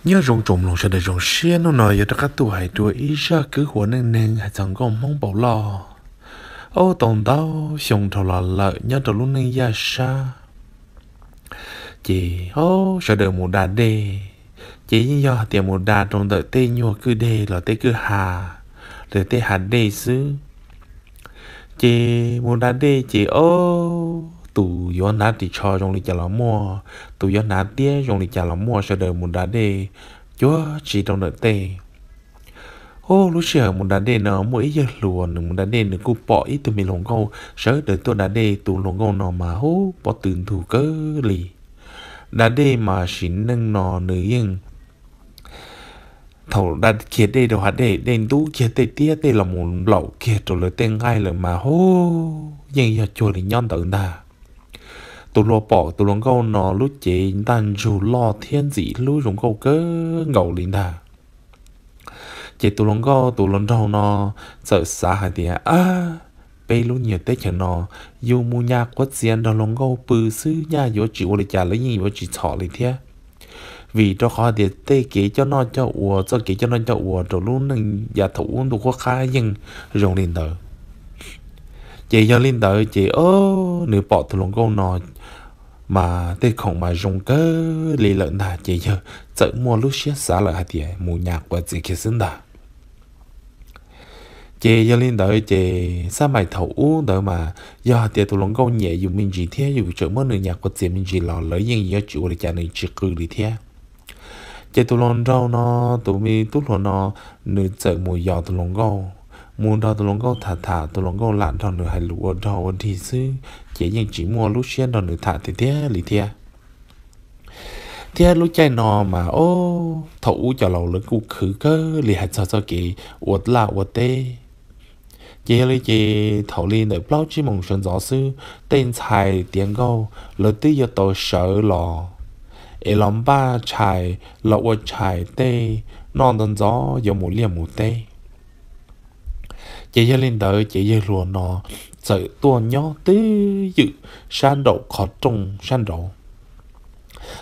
Nyob zoo tsoom mloog sawv daws, zoo siab hnub no yuav rov qab tuaj hais dua ib zaj kwv huam neej neeg hais txog nkauj Hmoob paus loj. Ob tau ntau xyoo dhau los lawm, nyob rau lub neej yaj sab, ces ob sawv daws mus da dej, ces yeej yog hais tias mus da rau ntawm tej nyuag kwj deg los tej kwj ha, los tej ha dej xwb. Ces mus da dej ces ob tus yuav hnav ris tsho zoo li cas los muaj, tus yuav hnav tiab zoo li cas los muaj, sawv daws mus da dej cuag tsi rau ntawm tej. Ob lub sij hawm mus da dej no muaj ib yawg hluas nws mus da dej, nws kuj pom ib tug me hluas nkauj sawv daws tuaj da dej. Tus hluas nkauj no mas hub pob tw ntug kawg li. Da dej mas sim neej no nws yeej, thaum da kiag dej rau hav dej, dej ntub kiag tej tiab tej los mus nplaum kiag rau lawv tej nqaij lawm mas hub yeej yog cuag li nyob ntawd ntag. Tus hluas pom tus hluas nkauj no lub cev ntaj ntsug loj thiab ntxim hlub zoo nkauj kawg nkaus li ntag. Ces tus hluas nkauj tus hluas nraug no txawm xav hais tias, ab, peb lub nyuag teb chaws no yus mus nyas quav txias nrog hluas nkauj pw xwb nyaj yuav tsis ua li cas, lawv yeej yuav tsis txhom li thiab. Vim rau qhov tias tej kev coj noj coj ua, txoj kev coj noj coj ua rau lub neej yav thaum ub ntuj qub qab yeej zoo li ntawd. Ces yog li ntawd ces ob nws pom tus hluas nkauj no mas tej khoom mas zoo kawg li lawm ntag, ces yawg txawm muaj lub siab xav lawm hais tias mus nyas quav txias kiag xwb ntag. Ces yog li ntawd ces xab maim thaum ub ntawd mas yog hais tias tus hluas nkauj nyiam yus me ntsis thiab yus tseem muab nws nyas quav txias me ntsis los lawv yeej yuav tsis ua li cas, nws tsis qw li thiab. Ces tus hluas nraug no, tus me tub hluas no, nws txawm mus yos tus hluas nkauj, mus nrog tus hluas nkauj tham tham, tus hluas nkauj lam nrog nws hais lus ua dog ua dig xwb ces yeej tsis muaj lub siab nrog nws tham tiag tiag li thiab. Thiab lub caij no mas ob thaum ub cov laus lawv kuj khwv kawg li hais txog txoj kev ua laj ua teb. Ces yog li ces thaum li ntawm plaub tsib moos sawv ntxov xwb, tej ntxhais tiav nkauj lawv twb yuav tau sawv los es los npaj tshais los ua tshais tej noj ntxov ntxov yuav mus liaj mus teb. Ces yog li ntawd ces yawg hluas no txawm tuaj nyob twj ywm sab nraum qhov rooj sab nraud.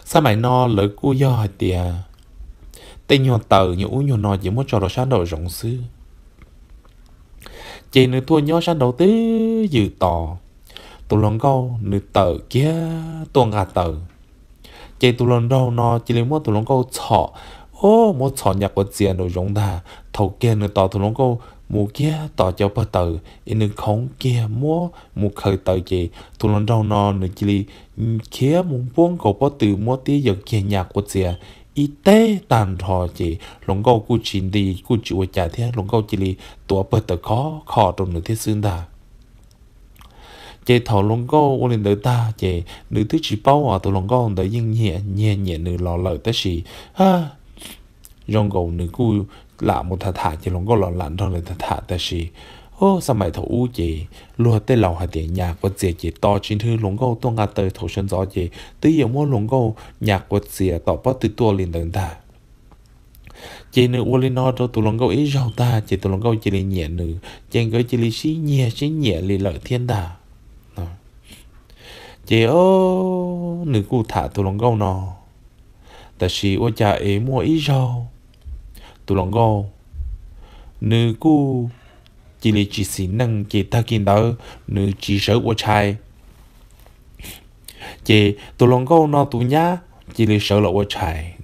Xab maim no lawv kuj yog hais tias tej nyuag taws nyuag ub nyuag no ces muab tso rau sab nraum zoov xwb. Ces nws tuaj nyob sab nraud twj ywm tos tus hluas nkauj nws tawm kiag tuaj nqa taws. Ces tus hluas nraug no cia li muab tus hluas nkauj txhom, o, muab txhom nyas quav txias nraum zoov ntag. Thaum kiag nws tos tus hluas nkauj mus kiag tos cov pawg taws es nws khoov kiag muab mus khaws taws ces tus hluas nraug no nws cia li khiav mus npuab nkaus pob tw muab tib yam kiag nyas quav txias ib teg tag nrho ces hluas nkauj kuj tsis nti kuj tsis ua cas thiab, hluas nkauj cia li tuav pawg taws khov kho rau nws thiab xwb ntag. Ces thaum hluas nkauj ua li ntawd tag ces nws twb tsis paub os, tus hluas nkauj ntawd yeej nyiam nyiam nyiam nws los lawm tab sis zoo nkaus nws kuj lam mus tham tham ces hluas nkauj los lam nrog nws tham tham tab sis, o, xab maim thaum ub ces luag tej laus hais tias nyas quav txias ces to tsis nrhw hluas nkauj tuaj nqa taws thaum sawv ntxov ces twb yuav muab hluas nkauj nyas quav txias tom pob tw tuaj li ntawd ntag. Ces nws ua li no rau tus hluas nkauj ib zaug tag ces tus hluas nkauj cia li nyiam nws ces nkawd cia li sib nyiag sib nyiam li lawm thiab ntag. Ces o, nws kuj tham tus hluas nkauj no, tab sis ua cas es muaj ib zaug tus hluas nkauj nws kuj cia li tsis xis neej ces tag kis ntawd nws tsis sawv ua tshais. Ces tus hluas nkauj no tus nyab cia li sawv los ua tshais.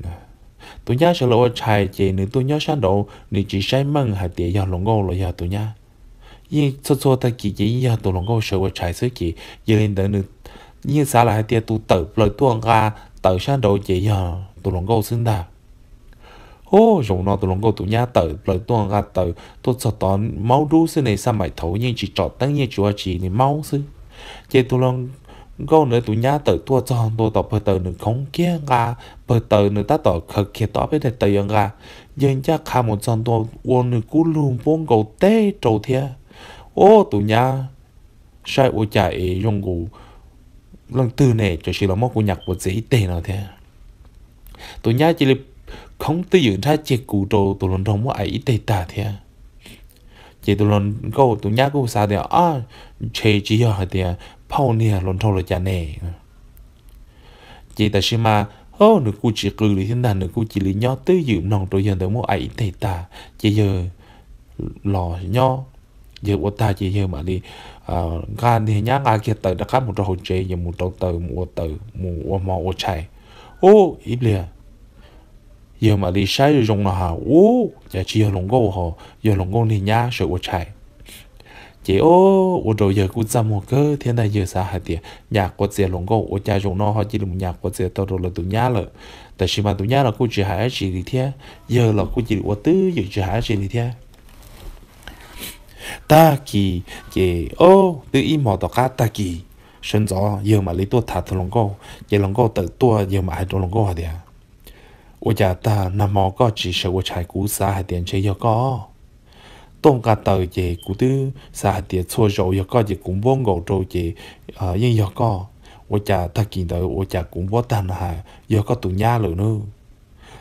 Tus nyab sawv los ua tshais ces nws tuaj nyob sab nraud nws tsis saib meej hais tias yog hluas nkauj los yog tus nyab. Yeej txhua txhua tag kis ces yeej yog tus hluas nkauj sawv ua tshais xwb ces yog li ntawd nws yeej xav lawm hais tias tus tawm plaws tuaj nqa taws sab nraud ces yog tus hluas nkauj xwb ntag. Ub, zaum no tus hluas nkauj tus nyab tawm plaws tuaj nqa taws tuaj txog tod maub dub xwb ne, xab maim thaud yeej tsis tsom teeb yeej tsis ua tsi li, maub xwb. Ces tus hluas nkauj ntawd tus nyab tawm tuaj txog ntua tom pawg taws nws khoov kiag nqa pawg taws nws tab tom khaws kiag tau ob peb daim taws yuav nqa, yawg ncaj qha mus txog ntua ua nws kub lug npuab nkaus teb rau thiab. Ub, tus nyab saib ua cas es zoo nkaus leej twg ne, tam sim los muab kuv nyas quav txias ib teg no thiab. Tus nyab cia li khoov twj ywm nrhab ceg kus rau tus hluas nraug muab ais ib teg tag thiab. Ces tus hluas nkauj tus nyab kuj xav tias, a, ntshe tsis yog hais tias phauj niag hluas nraug los cas ne. Ces tam sim mas Nws kuj tsis qw li thiab ntag, nws kuj cia li nyob twj ywm mloog rau yawg ntawd muab aim ib teg tag ces yawg los nyob. Yawg ua tag ces yawg mam li nqa niag nyab nqa kiag taws rov qab mus rau hauv tsev, yawg mus rauv taws mus ua taws mus ua hmo ua tshais. Ub, ib pliag yawg mam li saib zoo no ha, ub, cas tsis yog hluas nkauj ho, yog hluas nkauj niag nyab sawv ua tshais. Ces ub, ua rau yawg kuj txaj muag kawg thiab ntag, yawg xav hais tias nyas quav txias hluas nkauj ua cas zaum no ho cia li mus nyas quav txias tau rau lawv tus nyab lawm. Tab sis mas tus nyab los kuj tsis hais dab tsi li thiab, yawg los kuj cia li ua twj ywm tsis hais dab tsi li thiab. Tag kis ces ub, twb ib hmos tom qab tag kis sawv ntxov yawg mam li tuaj tham tus hluas nkauj. Ces hluas nkauj tawm tuaj, yawg mam hais rau hluas nkauj hais tias, ua cas tag nag hmo koj tsis sawv ua tshais? Kuv xav hais tias ntshe yog koj. Tuaj nqa taws ces kuv twb xav hais tias txhua zaus yog koj ces kuv npuab nkaus rau ces yeej yog koj. Ua cas tag kis ntawd ua cas kuv npuab tag no hais yog koj tus nyab lawm nawb.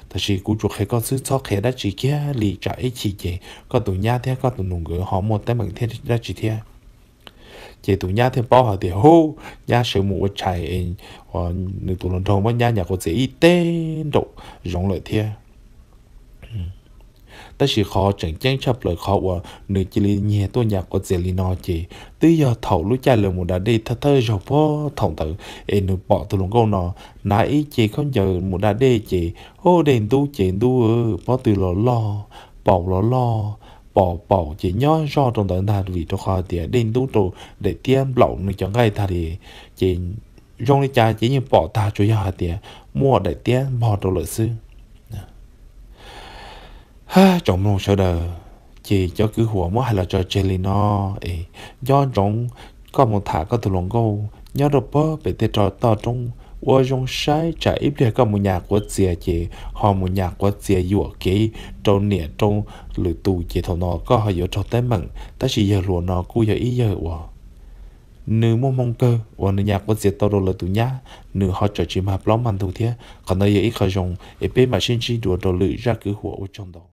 Tab sis kuv tsuas qhia koj xwb, txhob qhia dab tsi kiag li, tsam ib chim ces koj tus nyab thiab koj tus nus nkawd ho muaj teeb meem thiab dab tsi thiab. Ces tus nyab thiaj paub hais tias, hub, nyab sawv mus ua tshais es nws tus hluas nraug muab nyab nyas quav txias ib teg nraum zoov lawm thiab. Tab sis qhov tseem ceeb tshaj plaws qhov uas nws cia li nyiag tuaj nyas quav txias li no ces twb yog thaum lub caij lawv mus da dej thawj thawj zaug puag thaum ntawd es nws pom tus hluas nkauj no hnav ib ce khaub ncaws mus da dej ces, ub, dej ntub ces ntub, pob tw los loj, paus los loj, paus paum ces nyob zoj rau ntawd ntag, vim rau qhov hais tias dej ntub rau daim tiab nplaum nws cov nqaij tag li. Ces zoo li cas ces yeej pom tag, tsuas yog hais tias muaj daim tiab npog rau lawm xwb. Hab tsoom mloog sawv daws, ces cov kwv huam muab hais los tso tseg li no es nco ntsoov koj mus tham koj tus hluas nkauj nyob rau puag pem tej toj roob, ua zoo saib tsam ib pliag koj mus nyas quav txias ces ho mus nyas quav txias yuam kev rau niam rau lwm tus ces thaum no koj ho yuav raug teeb meem. Tab sis yawg hluas no kuj yog ib yawg uas nws muaj hmoo kawg uas nws nyas quav txias tau rau lawv tus nyab, nws ho tseem tsis mag plaub mag ntug thiab. Qhov ntawd yog ib qho zoo es peb mam sib ntsib dua rau lwm zaj kwv huam, ua tsaug ntau.